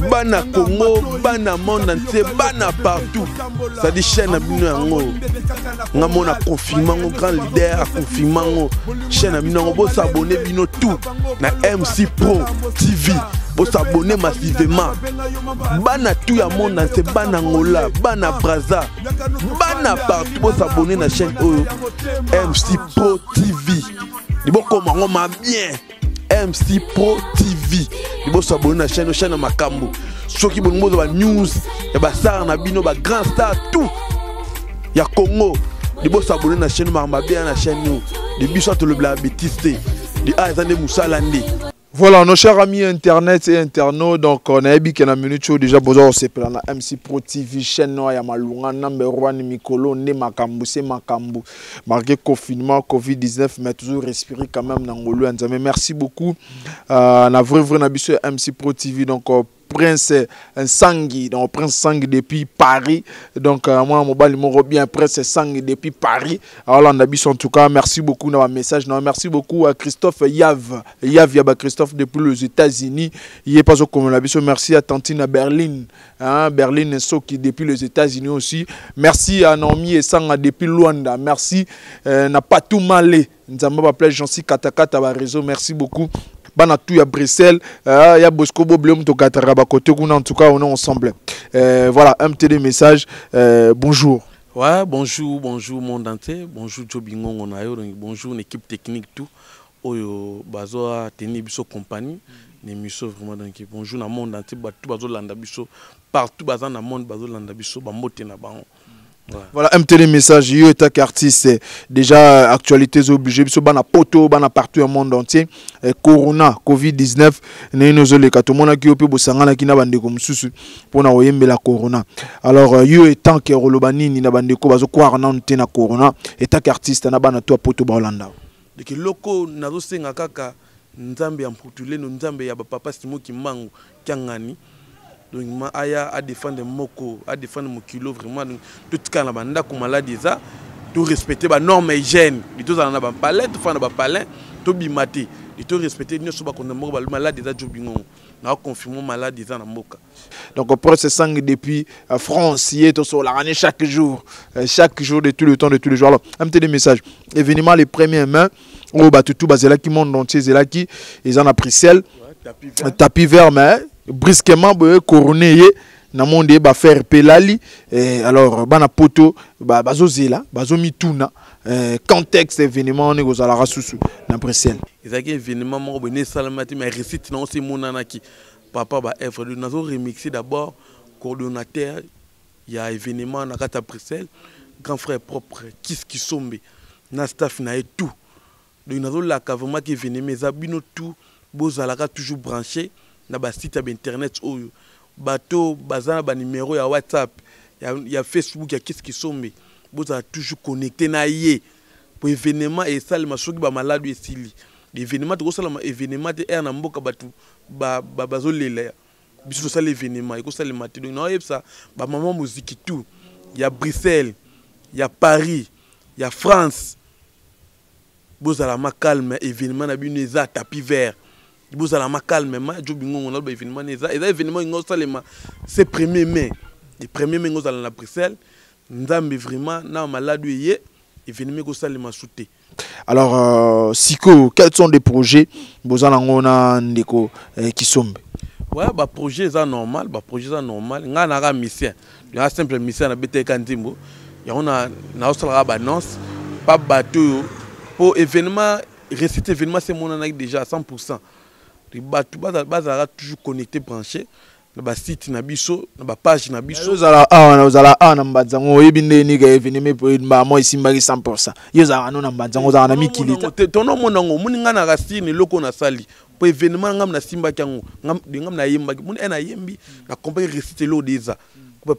Bana Congo, bana monde entier, bana partout. C'est-à-dire chaîne na bino yango. Nga mona confinement ngo grand leader a confinement ngo. Chaîne na bino yango bo s'abonner bino tout na MC Pro TV. Bo s'abonner massivement. Bana tout ya monde entier, bana Angola, bana Brazza, bana partout bo s'abonner na chaîne oyo MC Pro TV. Libokoma ngo ma bien. MC Pro TV liboso abonné na chaîne chaîne ya makambo soki bolingi bozwa ba news ya ba star na bino ba grand star tout ya Congo liboso abonné na chaîne makambo mabe na chaîne oyo de biso atolobela betise te de a eza nde mosala nde. Voilà, nos chers amis internet et internautes, donc on a vu que na minute déjà besoin de na MC Pro TV chaîne noire ya malunga number 1 mikolo nde makambu se makambu malgré confinement Covid-19 mais toujours respirer quand même na ngolu ya Nzambe. Merci beaucoup na vrai vrai na biso ya MC Pro TV donc Prince Nsangi, donc Prince Nsangi depuis Paris. Donc moi mobali moko bien Prince Nsangi depuis Paris. Alors on a biso en tout cas, merci beaucoup dans message. Non, merci beaucoup à Christophe Yav, Yav Yaba Christophe depuis les États-Unis. Il est pas comme la biso. Merci à Tantine à Berlin, hein, Berlin Soki depuis les États-Unis aussi. Merci à Naomi et Sanga depuis Luanda. Merci n'a pas tout malé. Nzamba ba plaît Jansi Katakata ba réseau. Merci beaucoup. Bana tout ya Bruxelles, ya Bosco Boblem to Katara ba côté kuna, en tout cas on est ensemble. Voilà, un petit message. Bonjour. Ouais, bonjour, bonjour monde entier, bonjour Joe Bingongo na yo, donc bonjour l'équipe technique tout. Oyo bazo tenir biso compagnie, ni miso vraiment donc bonjour na monde entier, ba tout bazo landa biso partout baza na monde bazo landa biso ba mbote na bango. Ouais. Voilà, un petit message, yo état artiste, déjà actualité obligée, biso bana poto, bana partout au monde entier, eh, corona, Covid-19, ne nous les kato mona ki ope bosangana ki na bande ko mususu pona oyembela corona. Alors yo étant que rolobani ni na bande ko bazo croire na nte na corona, état artiste na bana toi poto ba Hollanda. De loko nazo senga kaka nzambe ya mputuleno, nzambe ya ba papa Simo Kimbangu kiangani. Donc ma aya a défendre moko, a défendre mokilo vraiment donc tout cas na banda ko maladie ça tout respecter ba normes hygiène, li to na ba palais, tout fa na ba palais, tout bimate, li to respecter nyoso ba konda moko ba maladie za jobingo. Na confirmer maladie za na mboka. Donc Prince Sang depuis France, il est au sol, la chaque jour, chaque jour de tout le temps de tous les jours. Alors un petit message. Événement les premiers mai au Batutu bazela qui monde entier zela qui ils en a pris sel. Ouais, tapis vert. Tapis vert mais brusquement boye couronné ye na monde ba faire pelali et alors bana poto ba bazozela bazo mituna contexte événement on kozala rasusu na Bruxelles. Ezaki événement moko boye ne salamati mais réussite na aussi monanaki papa ba œuvre de nazo remixer d'abord coordonnateur il y a événement na kata Bruxelles grand frère propre Kis Kisombe na staff na et tout donc nazo laka vraiment ki événement eza bino tout bozalaka toujours branché na ba site ya internet oyo bato baza na ba numéro ya WhatsApp ya Facebook ya Kis Kisombe bozala toujours connecté na ye pour événement et salema soki ba malade esili événement to salama événement te er na mboka bato ba, ba bazolela ya biso tosala événement ekosalema te. Donc naoyebisa ba maman moziki tout ya Bruxelles ya Paris ya France bozala ma calme événement na bino eza tapis vert bozala ma calme ma jo bingongo na ba événement na eza eza événement ngo salema c'est 1er mai le 1er mai ngo zala na Bruxelles nzambe vraiment na malade ye événement ko salema souté. Alors Siko, quels sont des projets bozala ngona ndeko Kisombe? Ouais, ba projet ça normal, ba projet ça normal. Nga na ra mission. Ya simple mission na BTK Nzimbo. Ya on a na osala ba annonce pas bateau pour événement récite événement c'est mon anak déjà à 100%. Les bateau bazara toujours connecté branché na ba site na biso na ba page na biso. Yo zala a na zala a na mbanzango oyebi nde ni ka événement po ba moi simbaki 100%. Yo zala no na mbanzango zala na mikili. Tono monango moni nga na racine loko na sali. Po événement ngam na simbaki yango ngam de ngam na yembaki moni na yembi na comprendre récite lo déjà.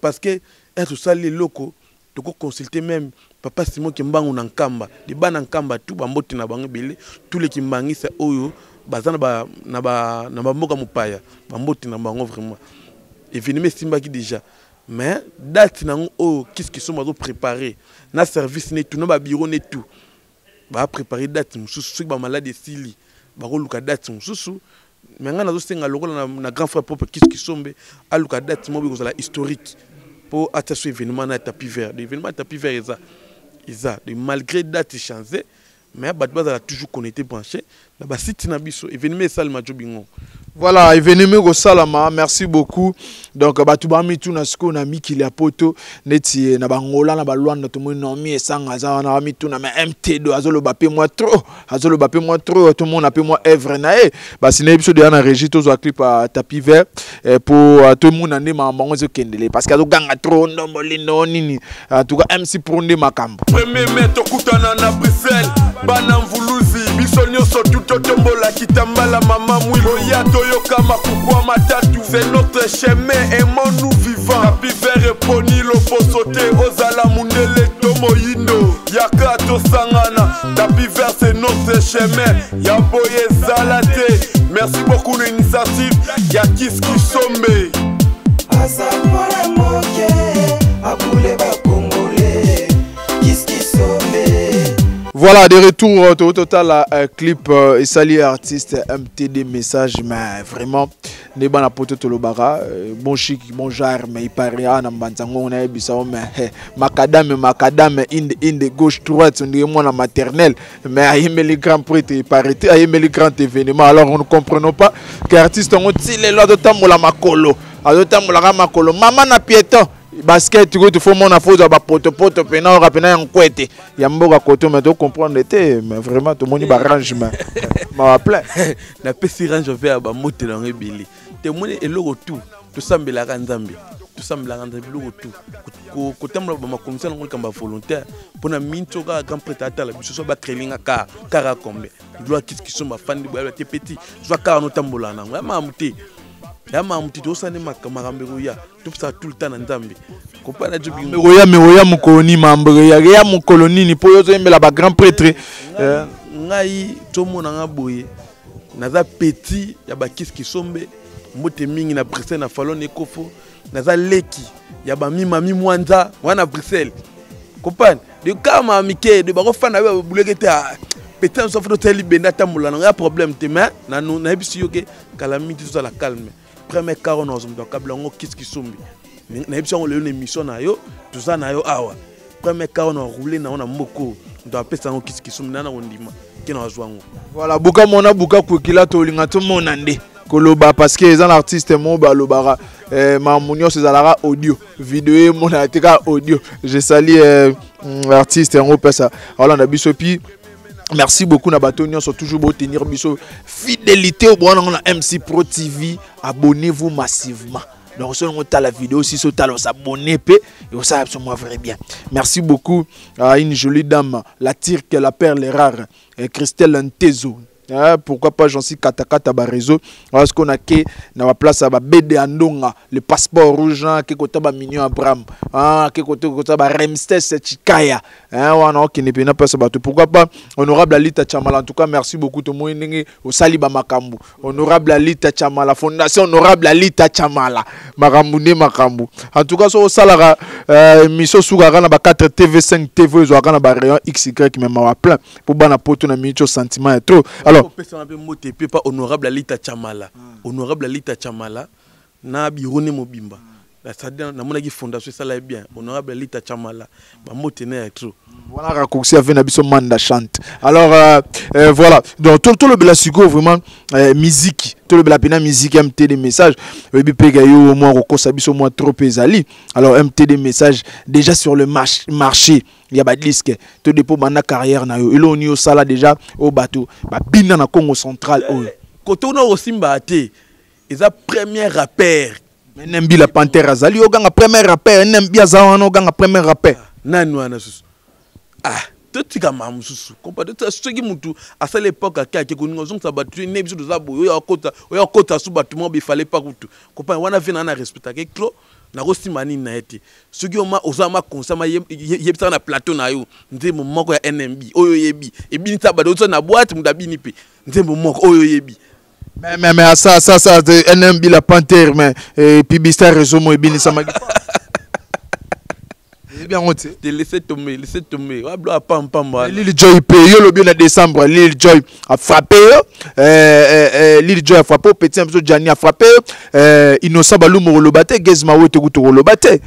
Parce que être sali loko toko consulter même papa Simon Kimbangu na Nkamba de bana Nkamba tout ba mbote na bango belé tous les Kimbangisa oyo baza na ba, na ba, na ba mboka mopaya, ba mbote na bango vraiment. Événement simbaki déjà. Mais date na ngo oyo qu'est-ce qu'ils sont bazo préparer na service ne tout na ba bureau ne tout. Ba préparer date mususu soki ba malade esili, ba koluka date mususu. Mais ngai nazosenga lokola na grand frère propre Kis Kisombe aluka date moko ekozala historique mpo atia so événement na ya tapis vert. De événement ya tapis vert eza de malgré date changé, mais bato bazala toujours connecté, branché na basite na biso. Événement esalema, Jobingo. Voilà, événement ekosalama. Merci beaucoup. Donc bato bamituna sikoyo na mikili ya poto, neti na bangola, na balwanda, tomoni Naomi Esanga aza wana. Bamituna: mais MT2 azoloba mpe mwa trop, azoloba mpe mwa trop, tomona mpe mwa œuvre na ye. Basi nayebi biso deya na régie, tozwa clip ya tapis vert po tomona nde makambo yango ezokendele, parce que azoganga trop, ndombo lindo nini. En tout cas, MC Pro nde makambo. Premier mai, tokutana na Bruxelles. Bana mvuluzi, biso nyonso tu totombolaki tambala mama mwilu oya toyoka makukwa matatu. C'est notre chemin, aimons-nous vivant. Tapis vert eponi loposo te, ozala mundele to moyindo, yaka tosangana. Tapis vert, c'est notre chemin, ya boye ezala te. Merci beaucoup na initiative ya Kis Kisombe. Aza mwana moke, abule bakongole Kiskisombe. Voilà, de retour au total, clip esali artiste MTD message, mais vraiment ne bana poto tolobaka bon chic, bon genre, mais il paraît na mbanzango na yebisa mais hey, macadam macadam, inde inde, gauche droite, on dirait moi maternelle, mais ayembeli grand prêtre, il paraît ayembeli grand événement. Alors on ne comprenons pas que artiste on ti lelo azotambola makolo, azotambolaka makolo mama na piéton basket kutu fo mona fo ozwa bapotopoto pena oka pena ya nkwete ya mboka koto, mais tocomprendre te. Mais vraiment tomoni barange, mais mawa plein. Napesi Range Rover ya bamotela yango ebele. Temoni eloko tu, tosambelaka Nzambe, tosambelaka Nzambe. Biloko tu kotambola bamakomisa nango likambo ya volontaire mpona minti oyo kaka grand prêtre atala biso so bakrelinga car car ya kombe gloire Kisi Kisomba afandi boye te. Petit, zwa car notambola nango ya makambo te, ya makambo te. Tosala nde makambo ekoya, topesaka tout le temps na Nzambe kopana. Ekoya, me oya mokolo nini? Mambo ya mokolo nini mpo yo ozoyembela bagrand prêtre? Ngai tomonanga boye, naza petit ya bakisi Kisombe. Mbote mingi na Bruxelles, na Falon Ekofo. Naza leki ya bamimami mwanza wana Bruxelles kopane de kama mike de bakofanda be babuleke te. Petit mosu afoto tali libende atambola nango ya problème te, mais nayebisi yo ke kala mingi tozala calme. Premier car wana moto akabela yango Kisi Kisombi. Nayebisi yango lelo na émission na yo, toza na yo awa. Premier car wana roule nango na mboka, moto apesa yango Kisi Kisombi nana kondima ke na azwa yango. Voilà, buka mona buka kwekila, tolinga tomona nde koloba, parce que eza na artiste moko balobaka makambo nyonso ezalaka audio, video emonaka te, kaka audio. Je sali artiste yango opesa aolanda biso. Puis merci beaucoup na bato nyonso toujours botenir biso fidélité obwana nango na MC Pro TV. Abonnez-vous massivement. Donc soki otala vidéo si otala, osabonne mpe osala biso moi vrai bien. Merci beaucoup à une jolie dame, la Turque, la perle rare, Christelle Ntezo. Hein, pourquoi pas Jansi Katakata ba réseau parce qu'on a ke na ba place ba BD Andonga, le passeport rouge, hein, ke kota ba Mignon Abraham, hein, ke kota kota ba Remstes Chikaya, hein, wana okende pena place bato. Pourquoi pas honorable Alita Chamala? En tout cas, merci beaucoup. To moyi ndenge osali ba makambo, honorable Alita Chamala, fondation honorable Alita Chamala, makambo nde makambo. En tout cas, so osalaka émission sukaka na ba 4 TV, 5 TV, ezwaka na ba rayon XY, mais mawa plein po bana poto na minute sentiment ya trop. Alors opesanga mpe mbote mpe pa honorable Alita Chamala, honorable Alita Chamala na biro ne mobimba. C'est-à-dire namonaki fondation esala ye bien. Honorable Alita Chamala, bambote ne ya trop. Voilà, raccourci avec na biso Manda chante. Alors voilà, donc tout le bela sikoyo vraiment musique, tolobela pena musique. MTD message, oyebi mpe ka yo mwa kokosa biso mwa trop ezali. Alors MTD message déjà sur le marché ya badisque to depo banda carrière na yo, eloko nini osala déjà oyo bato babina na Congo Central oyo? Kote kuna osimba te, eza premier rappeur. NMB la panthère azali, oganga premier rappeur. NMB aza wana, oganga premier rappeur. Nani wana susu? Ah, totika makambo mosusu kompa. Soki mutu asala époque ake koninga ozongisa bato ne biso toza boye, oyo akota, oyo akota su bato moko bifale pa kutu kompa wana ve na respectake clo nakosimba nini na ye te. Soki oma oza ma conscient, ma yebisaka na plateau na yo nzembo moko ya NMB oyo oyebi ebinisa bato oza na boîte, moto abini mpe nzembo moko oyo oyebi. Mais ça, NMB la panthère, mais publicité réseau mo ebinisamaki. Oyebi yango te? Te, laisse tomber, laisse tomber. Wa bilo apampamba. Lil Joy mpe yo olobi na décembre Lil Joy a frappé yo, Lil Joy a frappé yo, petit na biso Gianni a frappé yo, Innocent Balumu koloba te, Gaz Mawete kutu koloba te.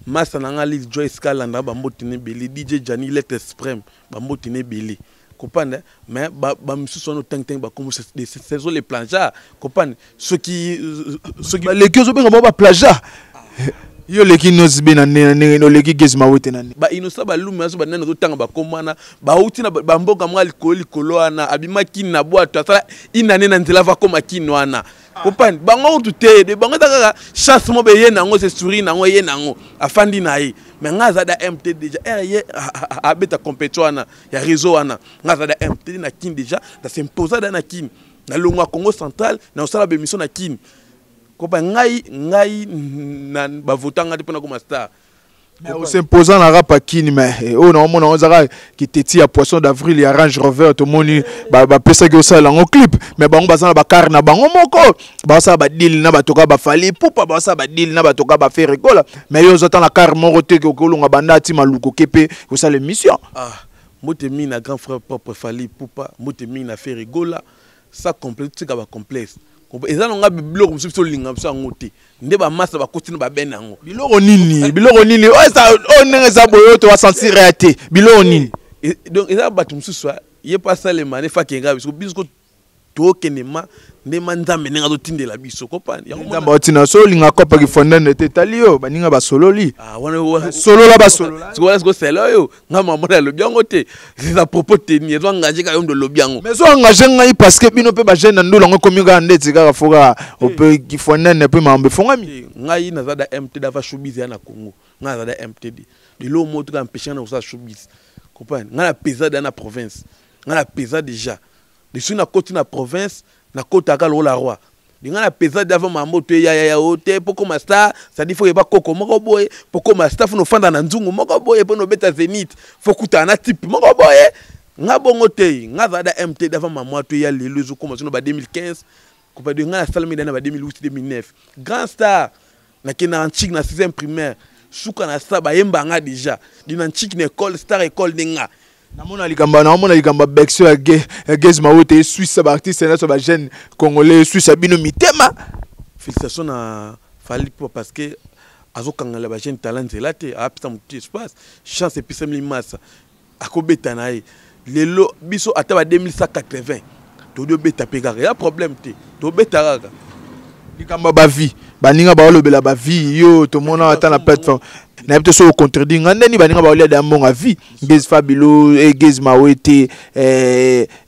Masa na nga Lil Joy esika alandaka bambote na ebele, DJ Gianni lettre suprême, bambote na ebele. Comprendre? Mais ba misusu wana otangitang bakombo, ce sont les plagiats. Comprendre? Soki soki baleki ozobenga bango baplagiat, yo oleki Innoss'B na ndenge oleki Gaz Mawete na ndenge. Ba Innocent Balume azo banani azotanga bakombo wana, bauti na bamboka mwa likolo likolo wana, abima Kini na bwato, asala inane na nzela, va koma Kini wana. Comprendre? Bango kutu te, de bango eza kaka chance mo be ye nango, se sourire nango ye nango, afandi na ye. Mais nga aza da MT déjà, er ye abeta compétition wana ya réseau wana. Nga aza da MT na Kini déjà, na s'imposa da na Kini. Na longwa Congo Central, na osala ba émission na Kini. Kopa ngai na bavota nga te mpona koma star. Mais os'imposant na rap akini, mais oyo naomona ozaka kiteti ya Poisson d'avril ya Range Rover, tomoni bapesaki osala yango clip, mais bango baza na bakare na bango moko, baosala badeal na bato kaka baFally Ipupa, baosala badeal na bato kaka baFerre Gola, mais yo oza ta na kare moko te, okolonga banda ati maluku oke mpe kosala émission. Ah, mbote mingi na grand frère propre Fally Ipupa, mbote mingi na Ferre Gola. Sa complexe, tika bacomplexe. Eza nonga biloko mosusu biso olinga biso yango te, nde bamasa bakoti na babene yango. Biloko nini? Biloko nini oyo ndenge eza boye oyo tobasentir ya te? Biloko nini? Donc eza bato mosusu ye mpo asalema ne fakenga biso, biso tokende ma nde ma Nzambe ndenge azotindela biso kopani. Nzambe aotinda so olinga kopaki fondane te, etali yo. Baninga basololi, solola, basolola. Sikoyo siko sela oyo nga mama alobi yango te, c'est à propos teni ezo engage kaka yo ndo olobi yango. Mais ezo engage ngai parce que bino mpe bajeune na ndula yango ekomi kaka ndeti kaka fo kaka ope kifondane mpe makambo efongami. Ngai naza da MTD ava showbiz ya na Congo, ngai naza da MTD lelo mo tuka empêche nga na kosala showbiz. Comprendre? Ngai na pesa da na province, ngai na pesa déjà lisu nakoti na province, nakotaka lokola roi. Linga na pesa dava mambo to ya ya o te po koma star, c'est-à-dire faut yeba koko moko boye po koma star, faut nofanda na nzungu moko boye po nobeta Zénith, faut kutana na type moko boye. Nga bongo te, nga za da MT dava mambo to ya lelo ezo koma sono ba 2015 kopa de nga na salami na ba 2008 2009 grand star. Nakende na nchik na 6e primaire, suka na star bayemba nga déjà di na nchik na école, star école nde nga. Namona likambo, naomona likambo ya Bexio ya Gaz Mawete eswisa baartiste nyonso, bajeune congolais, eswisa bino mitema. Félicitation na Fally po parce que azokangela bajeune talent nzela te, apesa motu espace, chance epesameli masa akobeta na ye. Lelo biso ata ba 2180 todi obeta mpe kaka ya problème te, tobeta kaka. Likambo ya bavie, baninga baolobela bavie yo tomona ata na plateforme, nayebi te soki ocontredire nga ndeni baninga baolia da mbongo ya vie Gaz Fabilo, Gaz Mawete,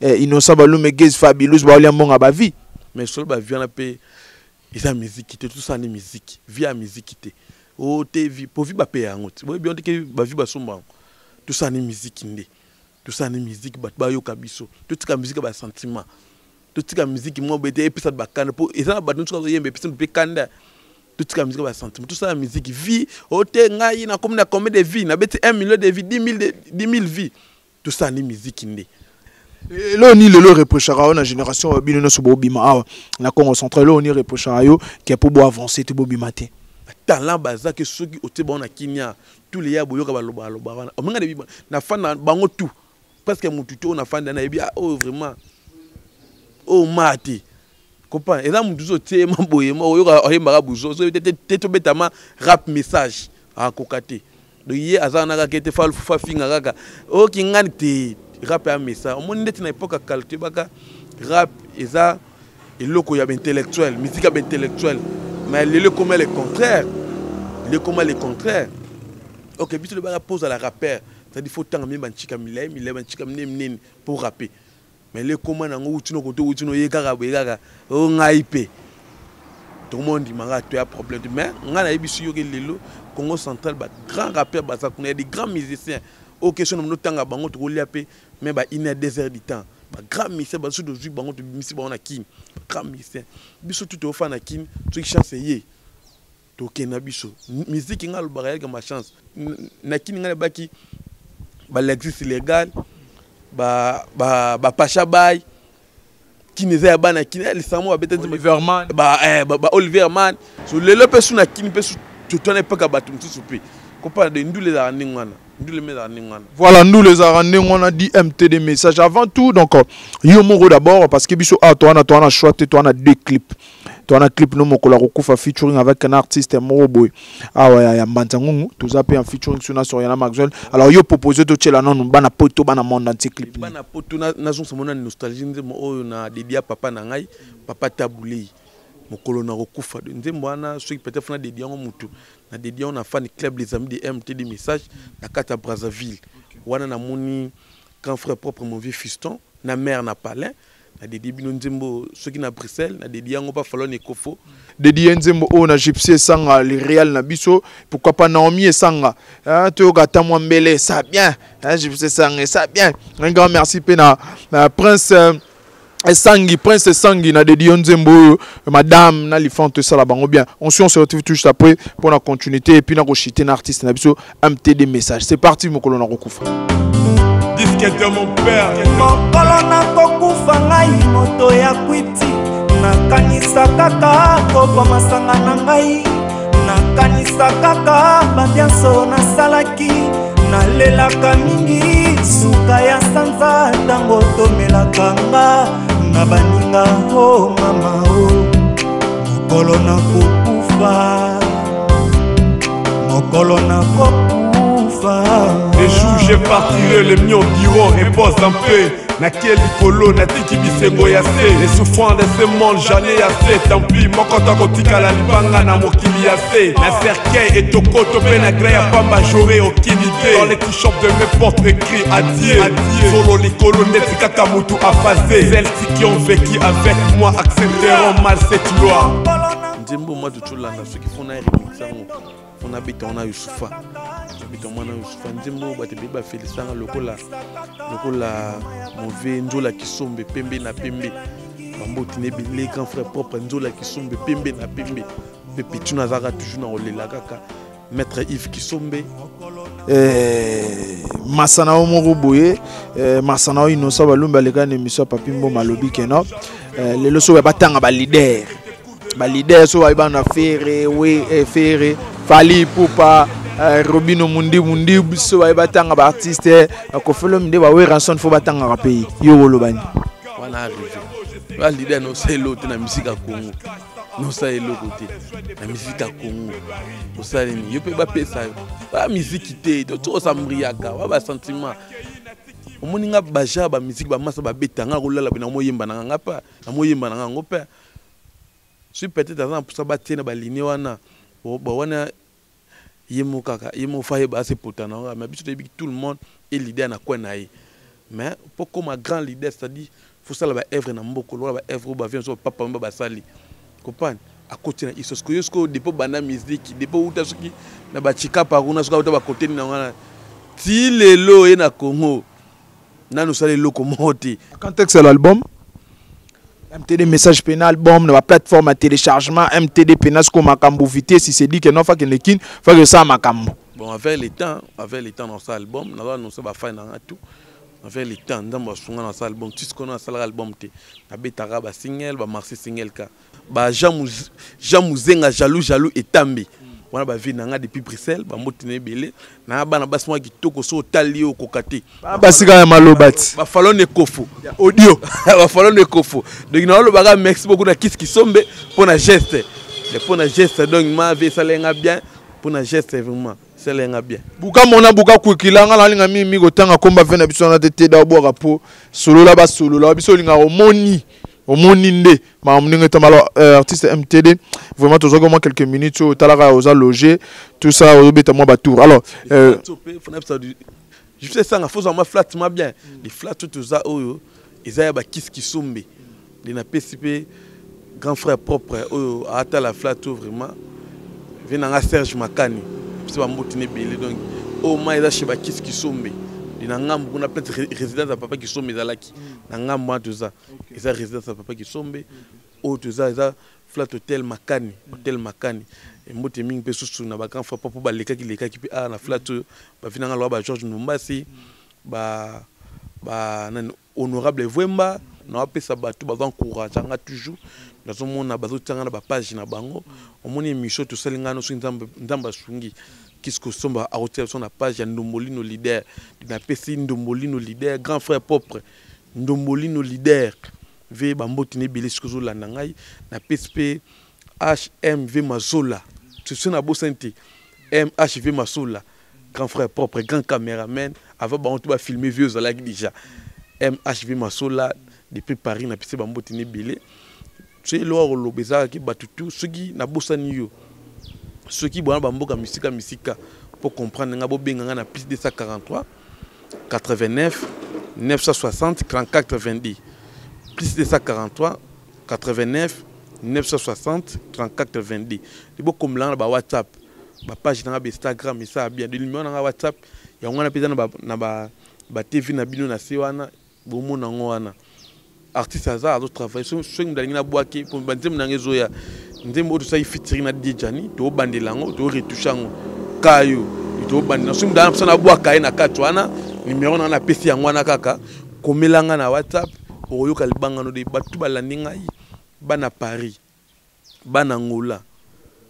Innocent Balume, Gaz Fabilous baolia mbongo ya bavie. Mais solo bavie wana mpe eza miziki te, tosala nde miziki, vie ya miziki te o te vie po vie bapeya yango te, boyebi yango te ke bavie basomba yango. Tosala nde miziki, nde tosala nde miziki, bato bayoka biso, totika miziki ya basentiment, totika miziki moko boye te epesa bakanda, po eza na bato nyonso azoyemba epesa mpe kanda. Totika miziki ya basentiment, tosala miziki vie o te. Ngai nakomi na combien de vie? Nabeti 1 million de vie, 10 000 de 10 000 vie. Tosala nde miziki nde. Eloko nini lelo reprochaka yo na génération oyo bino nyonso bobima awa na Congo Central? Eloko nini reprochaka yo ke mpo boavance te, bobima te? Talent baza ke soki otie bango na kimia, tous les ya boyoka baloba baloba wana omenga debi na fan na bango tout presque mutu te oyo na fanda nayebi, ah, oyo vraiment oyo maa te. Comprendre? Eza mutu so otie ye ma boye ma oyoka oyembaka buzo so te te, tobetama rap message akoka te. Donc ye aza wana kaka ete fa finga kaka oyoki ngani te. Rap ya message, omoni ndeti na époque ya kala toyebaka rap eza eloko ya baintellectuel, musique ya baintellectuel, mais lelo ekoma le contraire, lelo ekoma le contraire. Ok, biso lobaka pose la rappeur, c'est-à-dire faut tanga mingi bantika milai milai, bantika minene minene pour rapper, mais le ekoma nango wuti no kote wuti no ye kaka boye kaka o ngai mpe tokomona ndimaka to ya problème te. Mais ngai nayebi so yoki lelo Congo Central bagrand rappeur baza kuna, ya des grands musiciens oyo question na notanga bango tokolia mpe mais ba une heure, 2 heures du temps. Bagrand musicien baso tozwi bango, tobimisi bango na Kini, bagrand musicien biso tu toofana na Kini. Soki chance eye, tokende na biso musique. Ngai alobaka yalika ma chance na Kini, ngai nayebaki balexis légal, bapasha bay Kini eza ya bana Kini lisanga babeta. Oliverman. Ba Oliverman. So lelo mpe su na Kini mpe su totwana epaka bato mosusu mpe. Comprendre de ndule ezalaka ndenge wana, ndule mpe ezalaka ndenge wana. Voilà, ndule ezalaka ndenge wana, dit MTD message. Avant tout, donc yo moko d'abord, parce que biso ah toi na toi na choix te, toi na deux clips. Toi na clip no mokolo akokufa featuring avec un artiste moko boye. Awa ya, ya Mbanza Ngungu, toza pe en featuring sur na Soriana Maxwell. Alors yo proposé to tshela nanu bana poto, bana monde entier clip. Bana poto na na zonsa mona nostalgie nzembo oyo na dédié papa na ngai, papa Taboulé. Mokolo na kokufa. Nzembo wana soki peut-être na dédié yango mutu, na dédié yango na fan club les amis de MTD message na kati ya Brazzaville. Wana na moni grand frère propre mon vieux fiston na mère na palais. Na dédié bino nzembo soki na Bruxelles, na dédié yango pa Falone Ekofo. Dédié nzembo oyo na Gypsy Esanga, le Real na biso, pourquoi pas Naomi Esanga, hein, toyoka ata mwa mbele, ça bien, hein, Gypsy Esanga, ça bien. Un grand merci pe na Prince Esangi, Prince Esangi, na dédié nzembo oyo, madame na Lifante sala bango bien. On se retrouve tout juste après pour la continuité et puis na kochiter na artiste na biso MTD message. C'est parti mokolo na kokufa. Disque de mon père. Mokolo na kokufa ngai moto ya kwiti, nakanisa kaka kopa masanga na ngai, nakanisa kaka bambianso nasalaki, nalelaka mingi suka ya sanza ntango tomelaka nga na baninga. O mama o, mokolo na kokufa, mokolo na kokufa. Les jours je partirai, les miens diront repose en paix. Nakie likolo, natiki bisengo ya se. Les souffrants de ce monde, j'en ai assez. Tant pis, moko to kotikala libanga na mokili ya se. Na cercueil et toko to pe na gré ya pamba, j'aurai aucune idée. Dans les t-shirts de mes portes écrit adieu. Adieu. Solo likolo neti kaka mutu aphasé. Celles qui ont vécu avec moi accepteront mal cette loi. Nzembo mwa tutulanda soki fona remix yango. Fona beta wana Yusufa. Beta mwana Yusufa nzembo bato ebele bafelisanga lokola lokola mauvais nzola kisombe pembe na pembe. Bamboti na ebele grand frère propre nzola kisombe pembe na pembe. Pe petit nazaka toujours na kolela kaka maître Yves Kisombe. Masana o moko boye, masana o Innocent Balumba aleka na émission ya Papi Mboma alobi ke non, lelo so batanga ba leader. Ba leader so ba bana Ferre, we Ferre, Fally Ipupa, Robino Mundi Mundi, so ba batanga ba artiste, ba Koffi Olomide ba we ranson fo batanga ka pays. Yo wolobani. Wana arrivé. Ba leader no c'est l'autre na musique à Congo. No ça eloko te. Na musique à Congo. Osalemi, yo pe ba pesa yo. Ba musique te, to to sambriaka, ba ba sentiment. Omoni nga baja ba musique ba massa ba beta nga kolala bina moyemba na nga pa, na moyemba na nga ngo pe. Si peut-être aza na posa batie na ba ligne wana, bo, ba wana ye mo kaka, ye mo fa ye ba se pota na nga, mais biso toyebi tout le monde est leader na coin na ye. Mais pour comme un grand leader, c'est-à-dire faut sala ba œuvre na mboko, lola ba œuvre ba vient so papa mba basali. Comprendre? À côté na iso siko yosko dépôt banda musique, dépôt uta soki na ba chika pa kuna soki uta ba côté na wana. Ti lelo ye na Congo. Nanu sala eloko moko te. Quand est-ce l'album? MTD message pénal, bombe, la plateforme à téléchargement, MTD pénal, ce qu'on m'a cambo vitesse, si c'est dit que non, faut que le kin, faut que ça m'a cambo. Bon, avec le temps dans cet album, nous avons annoncé ba fin dans tout. Avec le temps, nous avons annoncé dans cet album, tout ce qu'on a dans l'album, té. La betara, ba single, ba marché single ka. Ba Jean Mouz, Jean Mouzenga, jaloux, jaloux et Tambi. Wana ba vie nanga depuis Bruxelles, ba moti na ebele, na bana basi mwa kitoko so otali yo okoka te. Ba basi kaka ya maloba ti. Ba falone ekofo. Ya audio. Ba falone ekofo. Donc na olobaka merci beaucoup na Kiss Kisombe pour na geste. Et pour na geste donc ma vie ça lenga bien pour na geste vraiment. Ça lenga bien. Buka mona buka kwikila nga nalinga mi mi kotanga komba ve na biso na te te da bwaka po solola ba solola biso linga omoni. Omoni nde makambo ndenge etamba. Alors artiste MTD vraiment tozwaki au moins quelques minutes oyo otalaka oza logé tout ça ozobeta mwa batour. Alors, je sais ça, faut vraiment flat ma bien. Les flat tout ça oyo eza ya ba Kiss Kisombe. De na PCP grand frère propre oyo ata la flat vraiment. Vient nga Serge Makani. C'est ba mbuti ne belé donc au moins eza chez ba Kiss Kisombe. De na ngambo kuna peut-être résidence ya papa Kisombe ezalaki. Na ngambo tout ça. Eza résidence ya papa Kisombe. Oyo tout ça eza flat hôtel Makani, hôtel Makani. Et mbote mingi pe susu na ba grand frère papa ba lekaki lekaki pe a na flat oyo, ba finanga loa ba George Ndumbasi, ba nani honorable Vwemba, na wapesa bato bazo encourager nga toujours. Nazomona bazo tianga na ba page na bango. Omoni émission tosali nga no soki Nzambe asungi. Kiskosomba akotia biso na page ya Ndombolino leader. Napesi Ndombolino leader, grand frère propre. Ndombolino leader. Ve bamboti na ebele soki ozolanda ngai. Napesi mpe HMV Mazola. Soso na bosani te. MHV Mazola. Grand frère propre, grand caméraman. Avant bango to ba filmer vieux ozalaki déjà. MHV Mazola depuis Paris napesi bamboti na ebele. Soki eloko koloba ezalaki bato tu soki nabosani yo. Soki bwana bamboka misika misika pour comprendre nga bobenga nga na plus 243 89 960 34 22 plus 243 89 960 34 22 bokomela nga na ba WhatsApp, ba page na nga ba Instagram esala bien de numéro na nga WhatsApp yango wana mpe eza na ba TV na bino na se wana bomona yango wana. Artiste aza azotravaille soki moto alingi nabwaki mpo banzembo na nga ezoya nzembo oyo tosali featuring na Djani, tobandela yango, toretouche yango kayo tobandela. Soki moto aza mposa nabwaka ye na kati wana, numéro na nga napesi yango wana kaka komela nga na WhatsApp, okoyoka libanga no de bato balandi ngai bana Paris, bana Angola,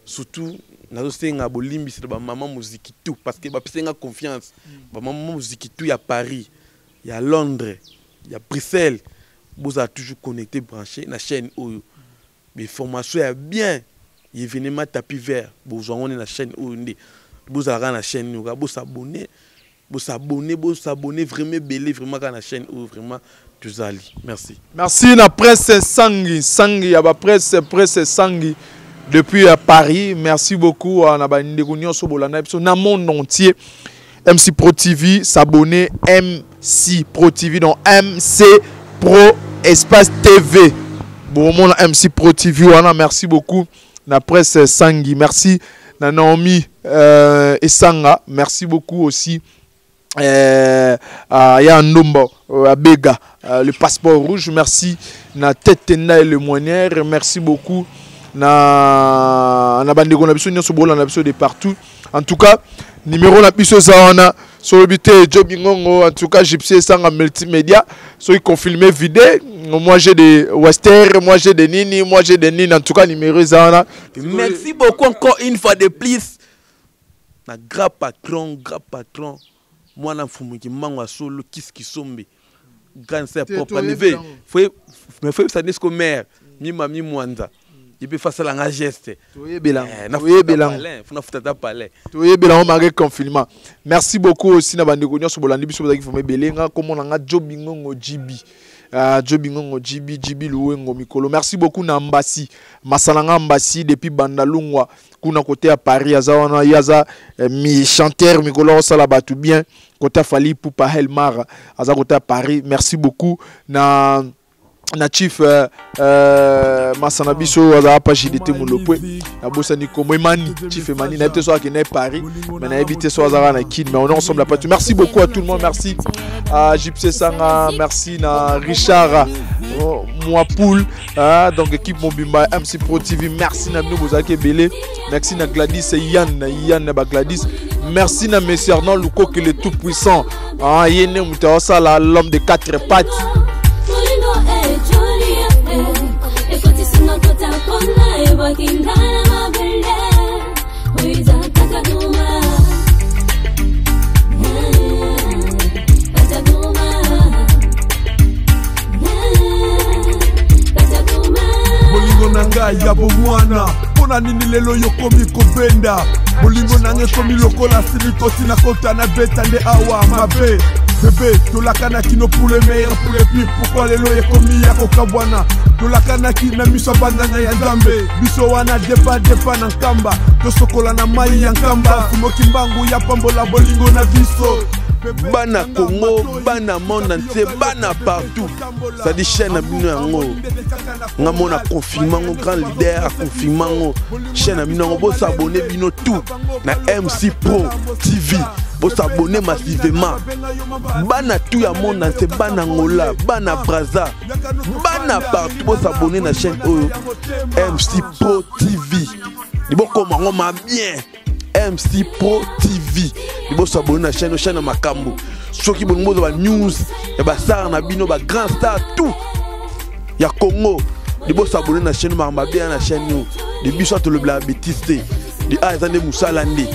surtout nazosenga bolimbisi na bamama muziki tout parce que bapesi nga confiance. Bamama muziki tout ya Paris, ya Londres, ya Bruxelles, bozala toujours connecté, branché na chaîne oyo. Ba formation ya bien, événement tapis vert, bozwa ngo na chaîne oyo nde. Bozala kaka na chaîne oyo, bosabonner, bosabonner, bosabonner vraiment ebele, vraiment kaka na chaîne oyo vraiment tozali. Merci. Merci na presse Sangi, Sangi ya ba presse, presse Sangi depuis Paris. Merci beaucoup na ba ndeko nyonso bolanda biso na monde entier. MC Pro TV, s'abonner MC Pro TV dans MC Pro Espace TV. Bon, mon MC Pro TV wana, merci beaucoup na presse Sangi, merci na Naomi Esanga, merci beaucoup aussi. Ya Ndomba, Abega, le passeport rouge, merci na Tete Nda et le Moignaire, merci beaucoup na bandeko na biso nyonso bolanda biso de partout. En tout cas, numéro na biso za wana sobi te Jobi Ngongo, en tout cas Gypsy Esanga multimédia, soki confirmé vidé, moi j'ai des western, moi j'ai des nini, moi j'ai des nini, en tout cas numéro za wana. Merci beaucoup encore une fois de plus. Na grand patron, grand patron, moi na mfumu ki mango solo kiski sombe. Grand sœur propre arrivé. Faut mais faut ça n'est maire, mi mami mwanza. Il peut faire ça la geste. Toyebela. Toyebela. Faut na futa ta palais. Toyebela on malgré confinement. Merci beaucoup aussi na bandeko nyonso bolandi biso bozaki formé belenga comme on nga Jobi Ngongo GB. Jobi Ngongo GB, GB Luengo Mikolo. Merci beaucoup na Mbasi. Masalanga Mbasi depuis Bandalungwa kuna côté à Paris aza wana yaza mi chanteur Mikolo sala batu bien côté Fally Ipupa Helmar aza côté à Paris. Merci beaucoup na chief Masana biso aza pa JDT Mulopwe na bosani komo Emani chief Emani na peut-être soit na Paris mais na évité soit aza na Kin, mais on est ensemble pas tout. Merci beaucoup à tout le monde, merci à Gypsy Sanga, merci na Richard Mwapoul, hein, donc équipe Mobimba MC Pro TV, merci na bino bozalaki ebele, merci na Gladys Yann, Yann ba Gladys, merci na monsieur Arnaud Lukoki le tout puissant, hein, yene muta osala l'homme de quatre pattes. Bolingo na ngai ya bomwana, mpona nini lelo yokomi kobenda? Bolingo na ngai ekomi lokola silikoti na kota na beta nde awa mabe. Bébé, tolakana kino pour le meilleur, pour le pire. Pourquoi lelo ekomi ya kokabwana? Tolakana ki na miso bandanga ya Nzambe. Biso wana depa depa na nkamba. Tosokola na mai ya nkamba. Simoki mbangu ya pambola bolingo na biso. Bana Congo, bana monde entier, bana partout. Ça dit chaîne na bino yango. Nga mona confinement ngo, grand leader a confinement ngo. Chaîne na bino yango, bo s'abonner bino tout na MC Pro TV. Bo s'abonner massivement. Bana tout ya monde entier, bana Angola, bana Brazza, bana partout, bo s'abonner na chaîne oyo MC Pro TV. Libo koma ngo ma bien. MC Pro TV. Libo s'abonner na chaîne, chaîne makambo. Soki bongo ba news, ya ba star na bino, ba grand star tout. Ya Congo. Libo s'abonner na chaîne mamba bien na chaîne yo. De biso to le bla bêtise. De a ezande musala nde.